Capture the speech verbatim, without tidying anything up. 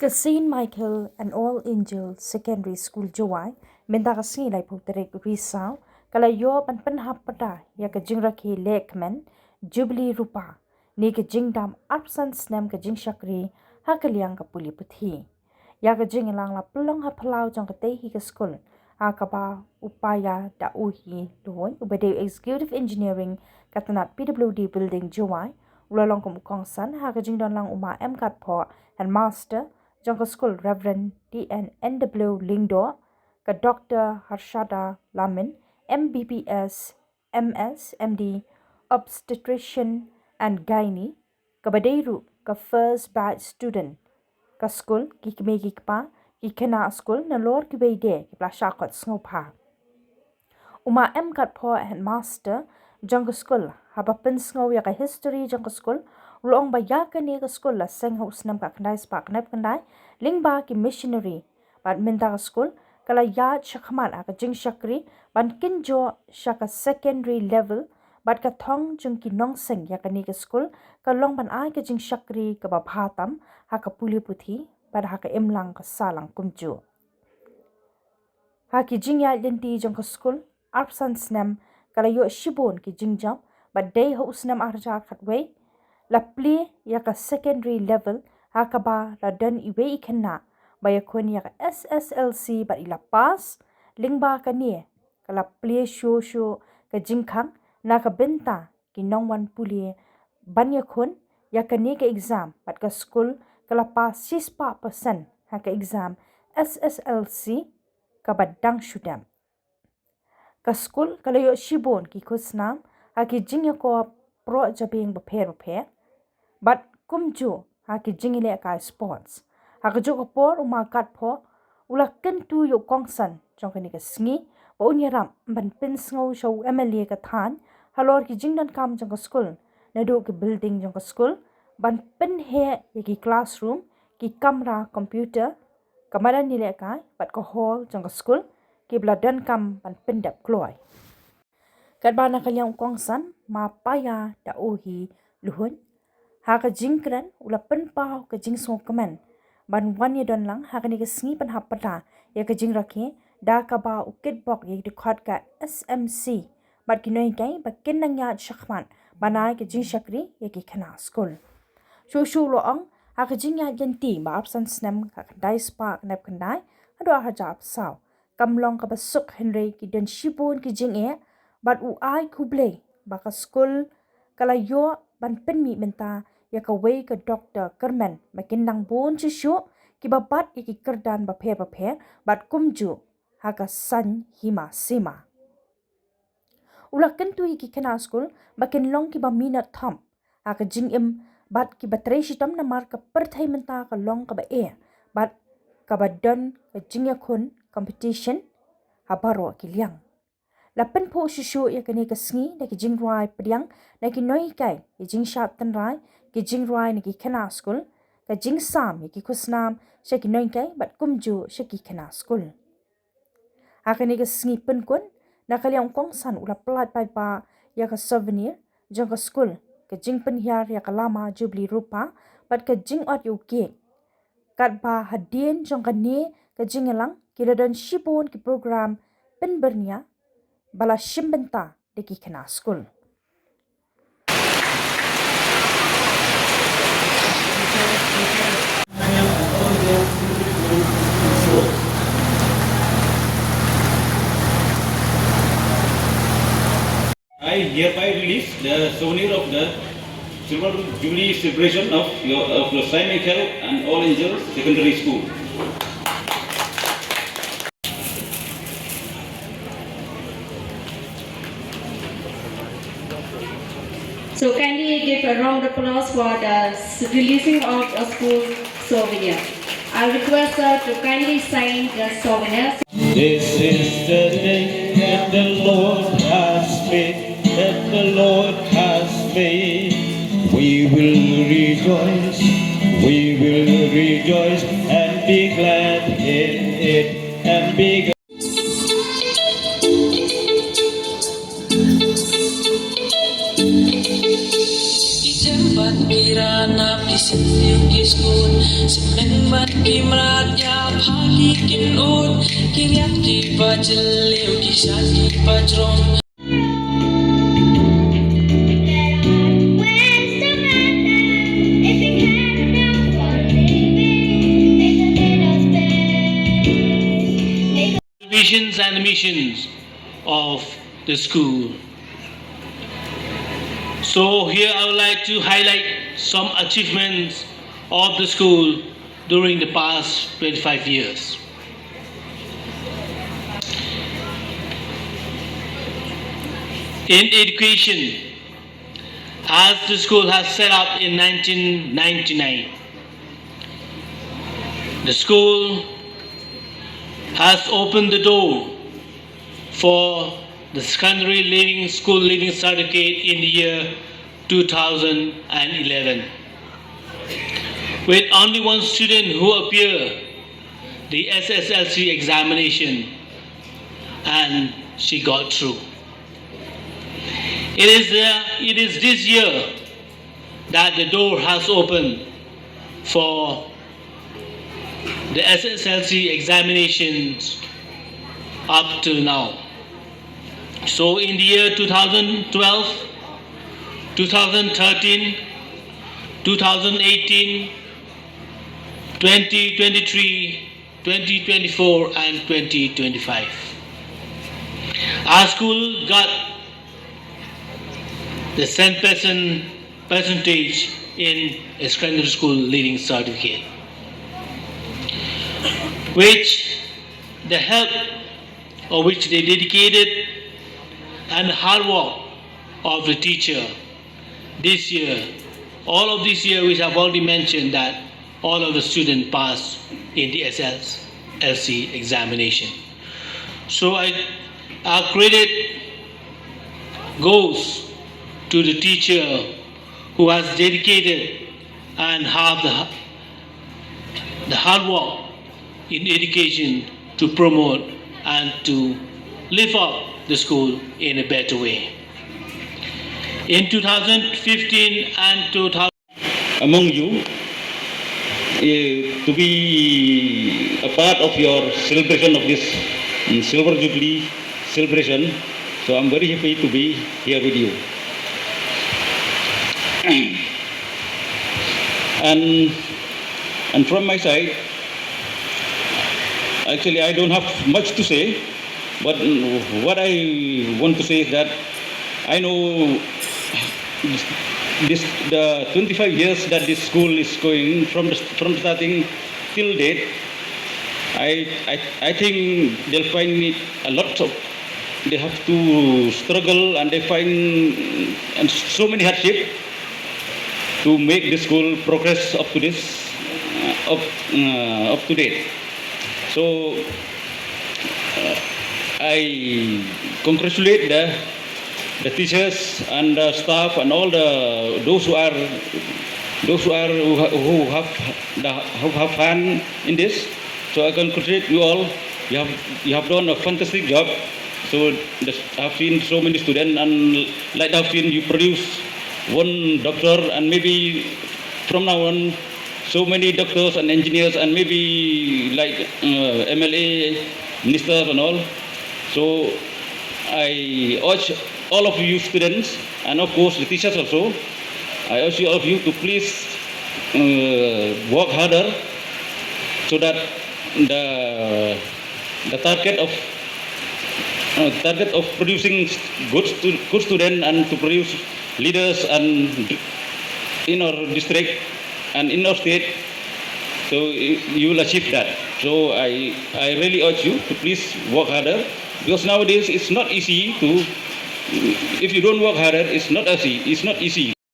Saint Michael and All Angels Secondary School Jowai, mynta ka sngi laiphew tarik Risaw, ka la ïoh ban pynhap pyrda ïa ka jingrakhe lehkmen Jubilee Rupa, ne ka jingdam arphew san snem ka jingshakri ha ka liang ka pule puthi. Ïa ka jingïalang la pynlong ha phyllaw jong katei hi ka skul, ha kaba u Paya Dauhi Luhun, uba dei u Executive Engineering ka tnat P W D Building Jowai, u la long kum u kongsan, ha ka jingdon lang u Ma M Katphoh, Headmaster jong ka skul, Reverend D N N W Lyngdoh, ka Doctor Harshada Lamin, M B B S, M S, M D, Obstetrician and Gynae, kaba dei ruh ka first batch student ka skul, ki kmie ki kpa, ki khynnah skul, nalor kiwei de kiba la shah kot sngewbha. U Ma M Katphoh, Headmaster jong ka skul, haba pynsngew ïa ka history jong ka skul, u la ong ba ïa kane ka skul la seng ha u snem khatkhyndai spah khyndai phew khyndai, lyngba ki missionary. Bad mynta ka skul ka la ïaid shakhmat ha ka jingshakri ban kynjoh sha ka secondary level, bad ka thong jong ki nongseng ïa kane ka skul ka long ban ai ka jingshakri kaba bha tam ha ka pule puthi bad ha ka imlang ka sahlang kumjuh. Ha ki jingïaid lynti jong ka skul arphew san snem, ka la ïoh shibun ki jingjop, bad dei ha u snem arhajar khatwei la plie ïa ka secondary level, ha kaba la don iwei i khynnah ba ïakhun ïa ka S S L C bad i la pass. Lyngba kane ka la plie shuh shuh ka jingkhang na ka bynta ki nongwan pule ban ïakhun ïa kane ka exam, bad ka skul ka la pass shispah percent ha ka exam S S L C kaba dang shu dep. Ka skul ka la ïoh shibun ki khusnam ha ki jingïakop proh jabieng bapher bapher, bad kumjuh ha ki jingïalehkai sports. Ha kajuh ka por u Ma Katphoh u la kyntu ïa u kongsan jong kane ka sngi ba un ïarap ban pynsngew sha u M L A ka thaiñ halor ki jingdonkam jong ka skul, naduh ki building jong ka skul, ban pynheh ïa ki classroom, ki kamra computer, ka madan ïalehkai bad ka hall jong ka skul, kiba la donkam ban pyndep kloi. Katba na ka liang u kongsan, Ma Paya Dauhi Luhun, ha ka jingkren u la pynpaw ka jingsngewkmen ban wan ïadon lang ha kane ka sngi pynhap pyrda ïa ka jingrakhe, da kaba u kitbok ïa ki dkhot ka S M C bad ki nonghikai ba kin nang ïaid shakhmat ban ai ka jingshakri ïa ki khynnah skul. Shuh shuh u la ong, ha ka jingïaid lynti ba arphew san snem khatkhyndai spah khyndai phew khyndai haduh arhajar arphew saw, kam long kaba suk, hynrei ki don shibun ki jingeh, bad u ai khublei ba ka skul ka la ïoh ban pynmih mynta ïa kawei ka doktor kyrmen ba kin nang bun shuh shuh kiba bat ïa ki kyrdan bapher bapher bad kumjuh ha ka saiñ hima sima. U la kyntu ïa ki khynnah skul ba kin long kiba minot thop ha ka jingim bad kiba trei shitom, namar ka pyrthei mynta ka long kaba eh bad kaba don ka jingïakhun, competition, ha baroh ki liang. La pynphuh shuh shuh ïa kane ka sngi da ki jingrwai pdiang na ki nonghikai, ki jingshad tynrai, ki jingrwai na ki khynnah skul, ka jingsam ïa ki khusnam sha ki nonghikai bad kumjuh sha ki khynnah skul. Ha kane ka sngi pynkut, na ka liang u kongsan u la pyllait paidbah ïa ka souvenir jong ka skul, ka jingpynhiar ïa ka lama Jubilee Rupa bad ka jingot ïa u cake. Katba hadien jong kane ka jingïalang ki la don shibun ki program pynbyrngia ba la shim bynta da ki khynnah skul. I hereby release the souvenir of the Silver Jubilee celebration of your, of your Saint Michael and All Angels Secondary School. So kindly give a round of applause for the s-, releasing of a school souvenir. I request her to kindly sign the souvenir. This is the day that the Lord has made, that the Lord has made. We will rejoice, we will rejoice and be glad in it, and be Pira na ki sien ki skul, sien ban ki mrad ïa pha ki kin ut, ki riat ki ba jylliew ki shat ki ba jrong. Visions and missions of the school. So here I would like to highlight some achievements of the school during the past twenty-five years. In education, as the school has set up in nineteen ninety-nine, the school has opened the door for the secondary leaving school leaving certificate in the year two thousand eleven, with only one student who appeared the S S L C examination, and she got through. It is, uh, it is this year that the door has opened for the S S L C examinations up till now. So in the year two thousand twelve, two thousand thirteen, two thousand eighteen, twenty twenty-three, twenty twenty-four and twenty twenty-five, our school got the same percent, percentage in a secondary school leaving certificate, which the help of which they dedicated and hard work of the teacher this year, all of this year, which I've already mentioned that all of the students passed in the S S L C examination. So I, our credit goes to the teacher who has dedicated and have the, the hard work in education to promote and to lift up the school in a better way. In two thousand fifteen and two thousand among you, eh, to be a part of your celebration of this, mm, Silver Jubilee celebration. So I'm very happy to be here with you. And, and from my side, actually, I don't have much to say, but, mm, what I want to say is that I know this, this, the twenty-five years that this school is going from the, from starting till date, I, I, I think they'll find it a lot of, they have to struggle and they find, and so many hardship to make the school progress up to this, uh, up, uh, up to date. So, uh, I congratulate the, the teachers and the staff and all the, those who are, those who are, who ha-, who have the, who have hand in this. So I congratulate you all. You have, you have done a fantastic job. So the, I've seen so many students, and like I've seen, you produce one doctor, and maybe from now on, so many doctors and engineers, and maybe like, uh, M L A, ministers and all. So I urge all of you students, and of course the teachers also, I urge you all of you to please, uh, work harder so that the, the target of, uh, target of producing good stu-, good student and to produce leaders and in our district and in our state, so you, you will achieve that. So I, I really urge you to please work harder, because nowadays it's not easy to, if you don't work harder, it's not easy, it's not easy.